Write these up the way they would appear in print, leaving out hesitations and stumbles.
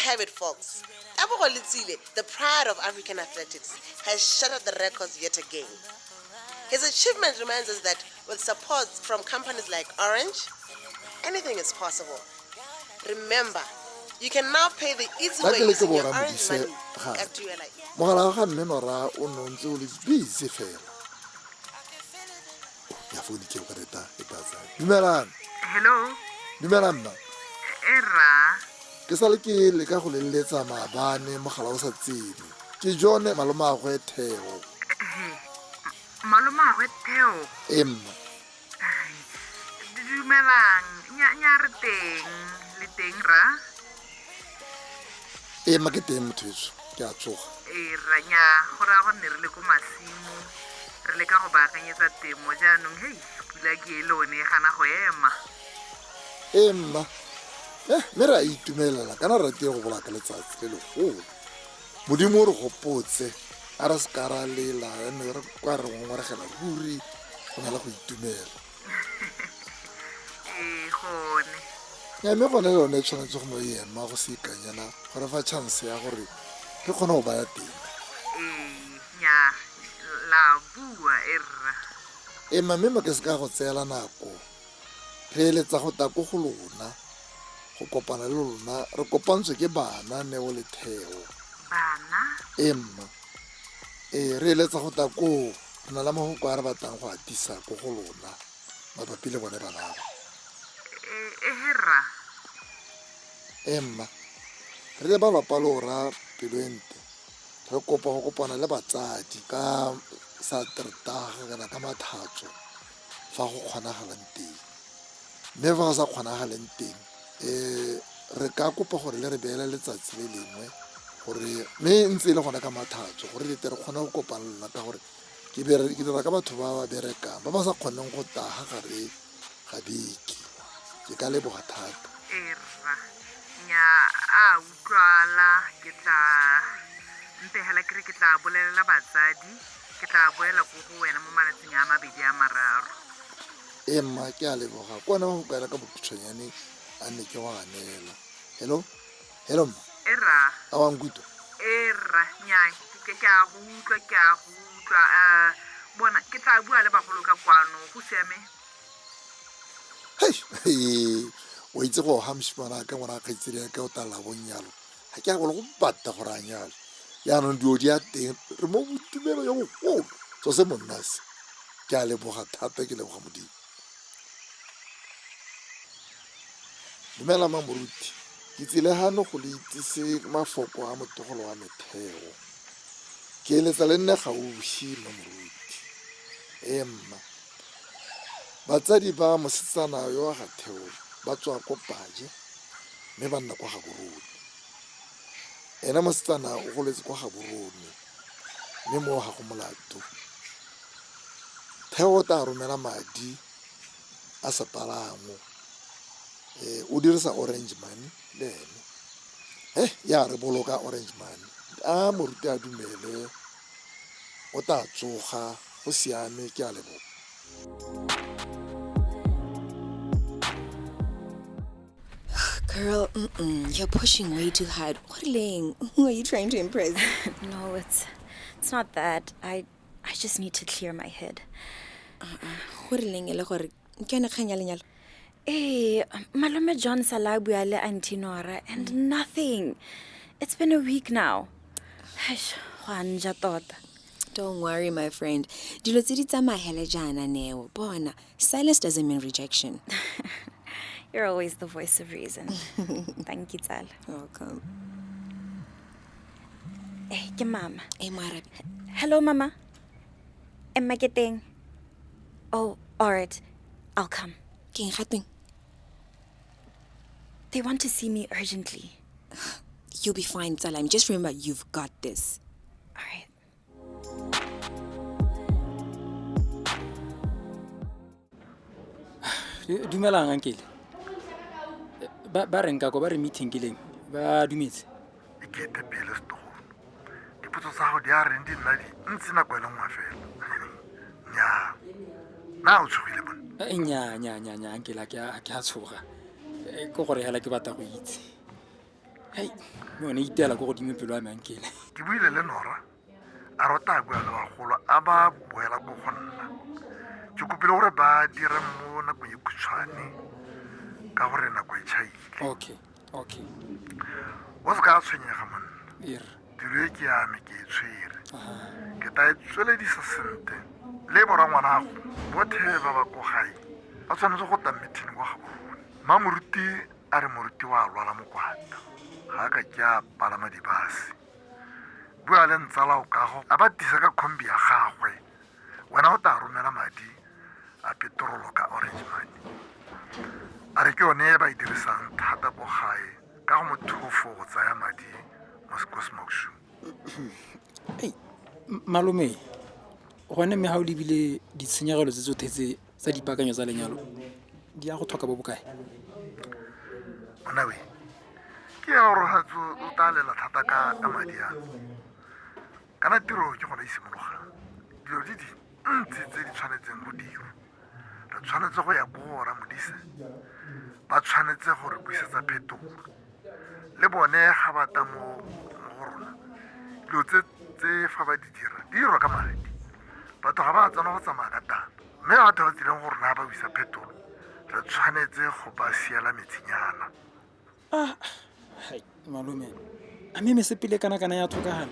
have it, folks. Tebogo Letsile, the pride of African athletics, has shattered the records yet again. His achievement reminds us that with support from companies like Orange, anything is possible. Remember, you can now pay the easy Nna way ke le ke using your bora Orange Modise money gape. ka duela. Mogala wa ga mme Nora o ne o ntse o le busy fela. Ya phone ke o ka reta e tla tsaya. Dumelang. Hello. Dumela mma. E rra. Ke sale ke leka go leletsa maabane mogala o sa tsene. Ke John malomaagwe Theo. Malomaagwe Theo. Ee mma. Dumelang. Nya nya re teng. Le teng ra? Ee mma ke teng motho etso. Ke a tsoga. Ee rra nya go raya gore ne re le ko masimo re leka go baakanyetsa temo jaanong hei pula ke e lone e gana go ema. Ee mma. Eh, mme re a itumelela kana re ratile go bolaya ka letsatsi le legolo. Modimo o re gopotse a re se ka ra lela ene re kwa re ngongoregela ruri go na le go itumela. Ee gone. Ya mme gone le yone e tshwanetse go no ema go se ikanyana go re fa chance ya gore re kgone go baya teng. Ee nya la bua e rra. Ee mme mo ke se ka go tseela nako Re eletsa go tla ko go lona, go kopana le lona. Re kopantswe ke bana, Neo le Theo. Bana? Ee, mma. Ee, re eletsa go tla koo. Re na le mafoko a re batlang go a tisa ko go lona mabapi le bone bana ba. Ehe, rra. Ee, mma. Re le ba lwapa loora Peloente, re kopa go kopana le batsadi ka Satertaga kana ka Mathatso. Fa go kgonagalang teng. Mme fa go sa kgonagaleng teng, um re ka kopa gore le re beele letsatsi le lengwe gore mme ntse e le gone ka Mathatso gore le tle re kgone go kopana le lona ka gore ke dira ka batho ba ba berekang ba ba sa kgoneng go taga gare ga beke. Ke ka leboga thata. Ee rra, nnyaa a utlwala ke tla mpe hela ke re ke tla bolelela batsadi. Ke tla boela ko go wena mo malatsing a mabedi a mararo. Ee mma, ke a leboga. Ke one mafoko ela ka bokhutshwanyane a ne ke go a neela. Hello? Hello mma? E rra. A wa nkutlwa? E rra, nnyaa, ke, ke a go utlwa, ke a go utlwa. Uh, bona, ke tla bua le bagolo ka kwano. Go siame? Hei, o itse go ga mosimane a ka ngwana a kgaitsedi ya ka o tala bonnyalo. Ga ke a bolo go bata gore a nyale. Jaanong dio di ya teng, re mo boitumelo yo bogolo. So se monna se. Ke a leboga thata, ke leboga Modimo. Dumela mma moruti, ke tsile gano go le itsise mafoko a motlogolo wa me Theo. Ke eletsa le nne gaufi mma moruti. Ee mma. Batsadi ba mosetsana yo wa ga Theo ba tswa ko Paje mme ba nna kwa Gaborone. Ene mosetsana o goletse kwa Gaborone mme moo ga go molato. Theo o tla romela madi a sepalangwa. O dirisa Orange Money le ene. He ya re boloka Orange Money. A moruti a dumele o tla tsoga go siame ke a leboga. Girl, you're pushing way too hard. What rileng? Who are you trying to impress? No, it's not that. I just need to clear my head. Go rileng e le gore ke yone kgang ya lenyalo? Ee, Malome John sala a bua le Auntie Nora and nothing. It's been a week now. Eish, go a nja tota. Don't worry, my friend. Dilo tse di tsamaya hele jaana Neo. Bona, silence doesn't mean rejection. You're always the voice of reason. Thank you, tsala. Welcome. Eh, ke mama. Eh, mo arabe. Hello, mama. Emma ke teng. Oh, all right. I'll come. Ke eng ga tweng? They want to see me urgently. You'll be fine, tsala. Just remember, you've got this. All right. Dumelang ankele. Ba reng ka ko ba re meeting ke leng? Ba dumetse. Ikete pele setogolo. Dipotso tsa gago di a reng di nna dintsi nako e le nngwe fela. Nnyaa. Na o tshogile monna? Nnyaa, nnyaa, nnyaa, nnyaa, ankele a ke a tshoga. Ke gore hela ke batla go itse. Hei. Mme one e iteela ko godimo pelo ya me ankele. Ke buile le Nora, a rota a bua le bagolo a ba boela ko go nna. Ke kopile gore ba dire mo nakong e khutshwane ka gore nako e tšhaile. Okay, okay. O se ka tshwenyega monna. Er. Tiro e ke ya me ke e tshwere. Ke tla e tsweledisa sentle le borangwanago bothe ba ba ko gae ba tshwanetse go tla meeting kwa Gaborone. Mmamoruti a re moruti wa lwala mokwata ga a ka ke a palama dibase. Bua le ntsalao kago a ba tisa ka khombi ya gagwe, wena o tla romela madi a petrolo ka Orange Money. A re ke yone e ba e dirisang thata ko gae ka go mothofo go tsaya madi mo ko Smoke. Ei, malome, gone mme ga o lebile ditshenyegelo tse tsotlhe tse tsa dipaakanyo tsa lenyalo di ya go tlhoka bo bokae? Monna we, ke ya gore ga o tla lela thata ka madi a. Kana tiro ke gone e simologang. Dilo di dintsi tse di tshwanetseng go dirwa. Re tshwanetse go ya ko go Ramodise, ba tshwanetse go re buisetsa phetolo. Le bone ga ba tla mo go rona, dilo tse tse fa ba di dira, di dirwa ka madi. Batho ga ba tsena go tsamaya ka tana. Mme batho ba tsileng go rona ba buisa phetolo, re tshwanetse go ba siela metsinyana. Ah, hai, malome, a mme mesepele kana-kana ya tlhokagala.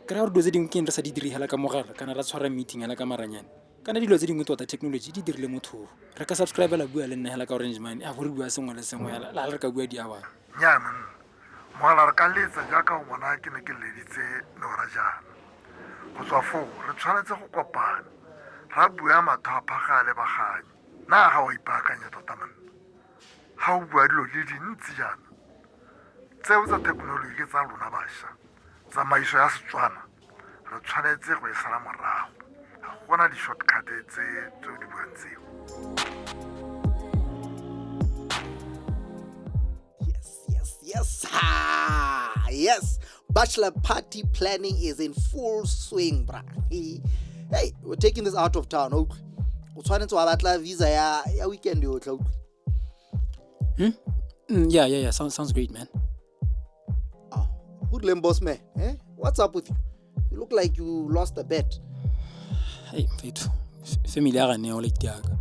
Ke raya gore dilo tse dingwe ke eng re sa di dire hela ka mogala kana ra tshwara meeting hela ka maranyane. Kana dilo tse dingwe tota technology di dirile motho. Re ka subscribela bua le nna hela ka Orange Money, a bo re bua sengwe le sengwe hela, le ga re ka bua di-hour. Nnyaa monna, mogala re ka letsa jaaka o bona ke ne ke leditse Nora jaana. Go tswa foo re tshwanetse go kopana, ra bua matho a phaga a lebaganye. Na ga o a ipaakanya tota monna? Ga o bua dilo di le dintsi jaana, tseo tsa thekenoloji ke tsa lona bašwa. Tsamaiso ya Setswana re tshwanetse go e sala morago. Ga gona di-shortcut tse tse o di buang tseo. Yes, yes, yes. Ha! Yes. Bachelor party planning is in full swing, bra. Hey, hey, we're taking this out of town. O tshwanetse wa batla visa ya weekend yotlhe. Yeah. Sounds great, man. Oh, good lame boss man. Eh? What's up with you? You look like you lost a bet. Hey, mfethu, family ya ga neo like diaka.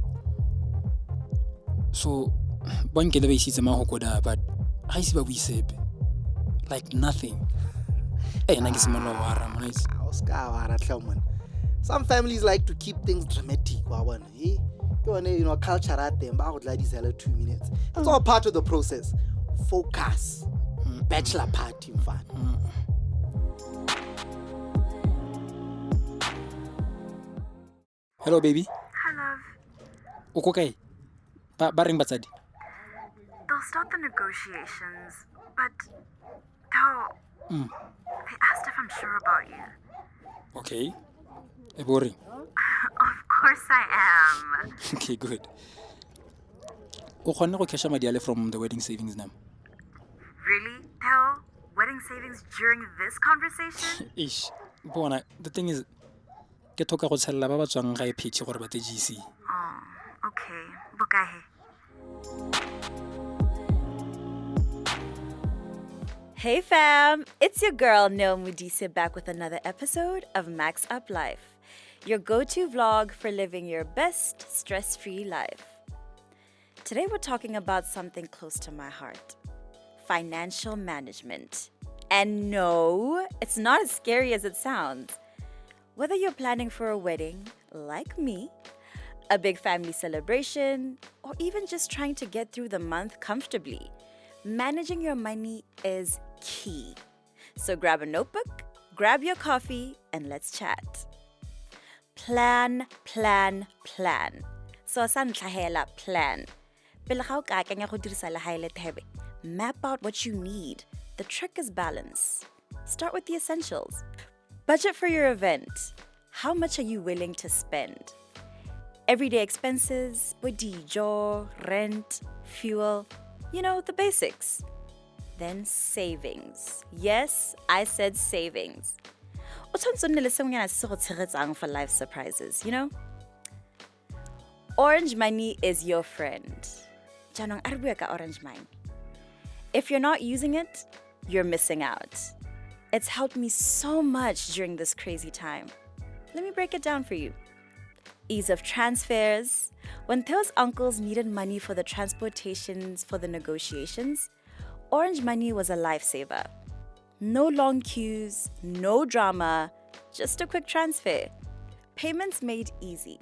So, ba nkele ba isitse mahoko da, but ga ise ba bue sepe. Like nothing. Hey, nna ke simolola go ara mona itse. Ah, o ska wa ra tlhe monna. Some families like to keep things dramatic, wa bona. Eh? Ke yone, culture ya teng ba go tladisa le 2 minutes. It's all part of the process. Focus. Bachelor party mfana. Hello baby. Hi love. O ko kae? Ba reng batsadi? They'll start the negotiations, but Tao, they asked if I'm sure about you. Okay. E bo reng? Of course I am. Okay, good. O kgonne go casha madi ale from the wedding savings now? Really, Tao? Wedding savings during this conversation? Ish. Bona, the thing is, ke thoka go tshelela ba ba tswang gae phethe gore ba tle GC. Oh, okay. Bokae. Hey fam, it's your girl Neo Modise back with another episode of Max Up Life, your go-to vlog for living your best stress-free life. Today we're talking about something close to my heart, financial management. And no, it's not as scary as it sounds. Whether you're planning for a wedding, like me, a big family celebration, or even just trying to get through the month comfortably, managing your money is key. So grab a notebook, grab your coffee, and let's chat. Plan, plan, plan. So sa ntlha hela, plan. Pele ga o ka akanya go dirisa legae le thebe, map out what you need. The trick is balance. Start with the essentials. Budget for your event. How much are you willing to spend? Everyday expenses, bo dijo, rent, fuel, the basics. Then savings. Yes, I said savings. O tshwanetse o nne le sengwenyana se se go tshegetsang for life surprises, you know? Orange Money is your friend. Jaanong a re bue ka Orange Money. If you're not using it, you're missing out. It's helped me so much during this crazy time. Let me break it down for you. Ease of transfers. When Theo's uncles needed money for the transportations for the negotiations, Orange Money was a lifesaver. No long queues, no drama, just a quick transfer. Payments made easy.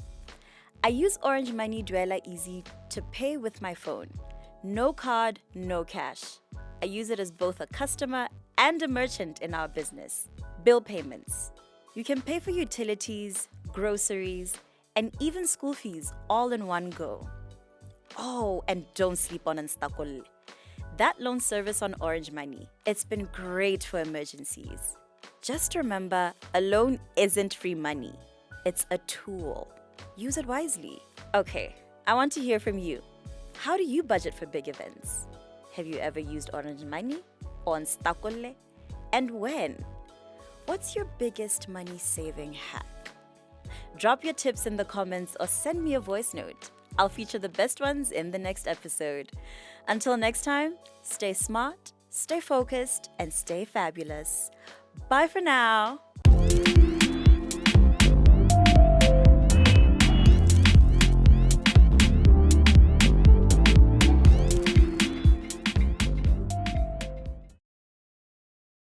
I use Orange Money Dwella Easy to pay with my phone. No card, no cash. I use it as both a customer and a merchant in our business. Bill payments. You can pay for utilities, groceries, and even school fees all in one go. Oh, and don't sleep on Instacol. That loan service on Orange Money. It's been great for emergencies. Just remember, a loan isn't free money. It's a tool. Use it wisely. Okay, I want to hear from you. How do you budget for big events? Have you ever used Orange Money or Nstakolle? And when? What's your biggest money saving hack? Drop your tips in the comments or send me a voice note. I'll feature the best ones in the next episode. Until next time, stay smart, stay focused, and stay fabulous. Bye for now.